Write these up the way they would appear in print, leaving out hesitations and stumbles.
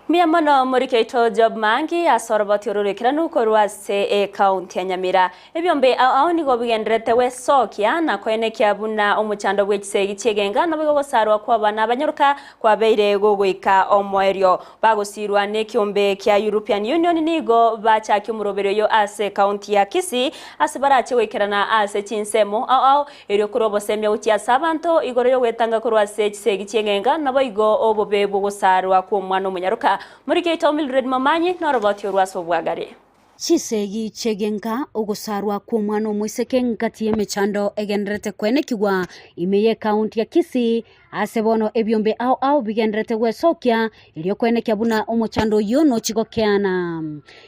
Mbuya mono morike oito Job Mangi ase oroboti oro rw'ekeranu korwa ase ekaunti ya Nyamira. Ebiombe ao ao nigo bigendererete gwesokia na koenekia buna omochando bwe chisegi chi'egenga naboigo gosarwa kw'abana abanyoroka kwabeire gogoika omoerio. Bagosiirwa nekiombe kia European Union nigo bachakia omoroberio oyo ase ekaunti ya Kisii ase barache goikerana ase chinsemo ao ao Erio korwa obosemia gochia ase abanto igoro y'ogwetanga korwa ase chisegi chi'eng'enga, naboigo obobe bw'ogosarwa kw'omwana omonyaroka. Morike oito Mildred Momanyi noroboti orwo ase obwagare. Chisegi chi'egenka, ogosarwa kw'omwana omoiseke ngati y'emechando egendererete koenekigwa ime y'ekaunti ya Kisii, Ase bono ebiombe ao ao bigendererete gwesokia, erio koenekia buna omochando oyio nochi gokeana.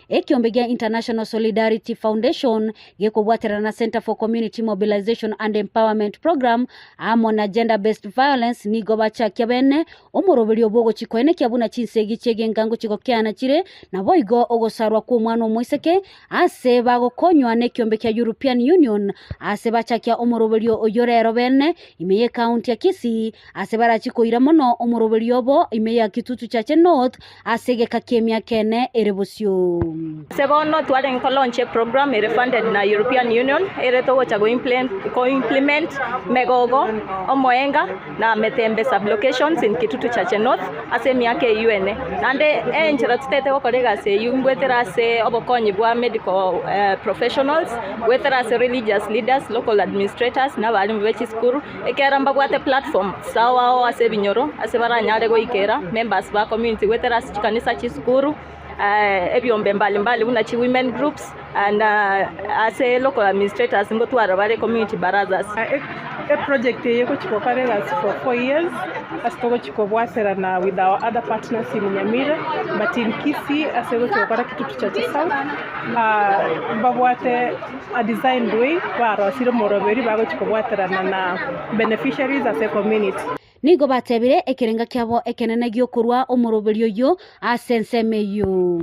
Ekiombe gia International Solidarity Foundation gekobwaterana na Centre for Community Mobilization and Empowerment Program amo na Gender Based Violence nigo bachakia bene omoroberio bw'ogochi koenekia buna chinsegi chi'egenka ngochi gokeana chire naboigo ogosarwa kw'omwana omoiseke ase bagokonywa nekiombe kia European Union ase bachakia omoroberio oyio rero bene ime y'ekaunti ya Kisii ase barachie koira mono omoroberio obo ime ya Kitutu Chache North ase egeka ki'emiaka ene ere bosio. Ase bono twarenge ko launch eprogram ere funded na European Union ere togocha go implement Megogo, Omoenga na Metembe sub-locations in Kitutu Chache North ase emiaka eyio ene. Naende enchera totete gokora egasi eyio ngoetera ase obokonyi bwa medical professionals, goetera ase religious leaders, local administrators na abalimu be chisukuru, ekiagera mbabwate platform ao ao ase ebinyoro ase baranyare goikera members ba community goetera ase chikanisa, chisukuru, ebiombe mbali mbali buna chi women groups and ase local administrators ngotwara bare community barazas. Eproject eye egochi gokora egasi for 4 years ase togochi kobwaterana with our other partners in Nyamira but in Kisii ase egochi gokora Kitutu Chache South mbabwate a designed way barosire omoroberi bagochi kobwaterana na beneficiaries ase ecommunity. Nigo batebire ekerenga kiabo ekenene gi'okorua omoroberio oyio ase ensemo eyio.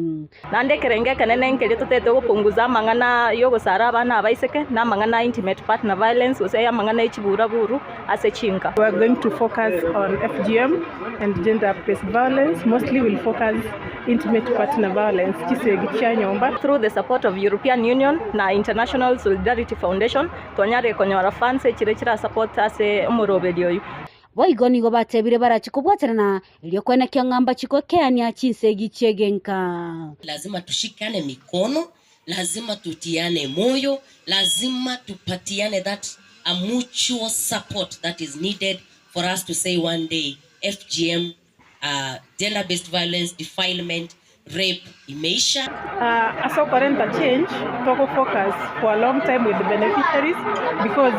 Naende ekerengo ekenene nkeria totete gopunguza amang'ana y'ogosara abana abaiseke, na amang'ana a intimate partner violence, gose amang'ana e chiburaburu ase chinka. We are going to focus on FGM and gender based violence, mostly we'll focus intimate partner violence, chisegi chia nyomba. Through the support of European Union na International Solidarity Foundation, Twanyarire konyora funds echire chirasupport ase omoroberio oyio. Boigo nigo batebire barache kobwaterana erio koenekia ng'a mbachi gokeania chinsegi chi'egenka. Lazima tushikane mikono, lazima tutiane moyo, lazima tupatiane that a mutual support that is needed for us to say one day FGM Gender based violence, defilement, rape imeisha. Ase okorenta change togo focus for a long time with the beneficiaries because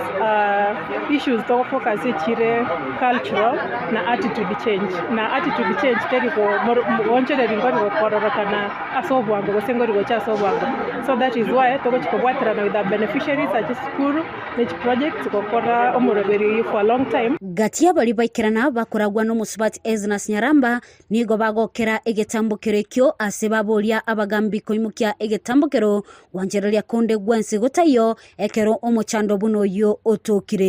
issues togo focus echire cultural na attitude change na attitude change teri goonchoreria nkori gokororokana ase obwango gose nkori gocha ase obwango so that is why togochi kobwaterana with our beneficiaries ase chisukuru ne chiprojects gokora omoroberi oyio for a long time. Gati y'abaria baikerana bakoragwa nomosubati Esnas Nyaramba nigo bagokera egetambokero ekio ase baboria abagambi koimokia egetambokero gwanchereria konde gwensi gotaiyo ekero omochando buna oyio otokire.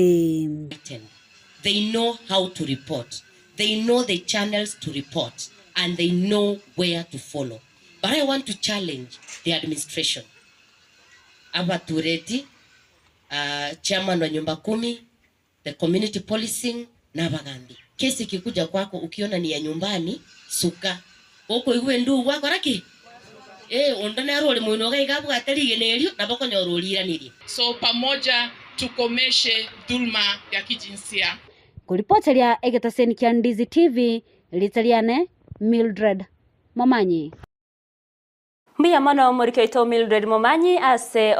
They know how to report, they know the channels to report and they know where to follow. But I want to challenge the administration, abatureti, chairman wa nyumba kumi, the community policing na abagambi. Kesi ikikuja kwako ukiona ni ya nyumbani suka gokoigwa enduu gwakora ki? Ee onde nere ore moino iga iga abwate rigena erio nabo okonyora oriiranirie. So pamoja tukomeshe dhulma ya kijinsia. Koripoteria egetaseni kia Ndizi TV, Erieta riane Mildred Momanyi. Mbuya mono omoriki oito Mildred Momanyi ase.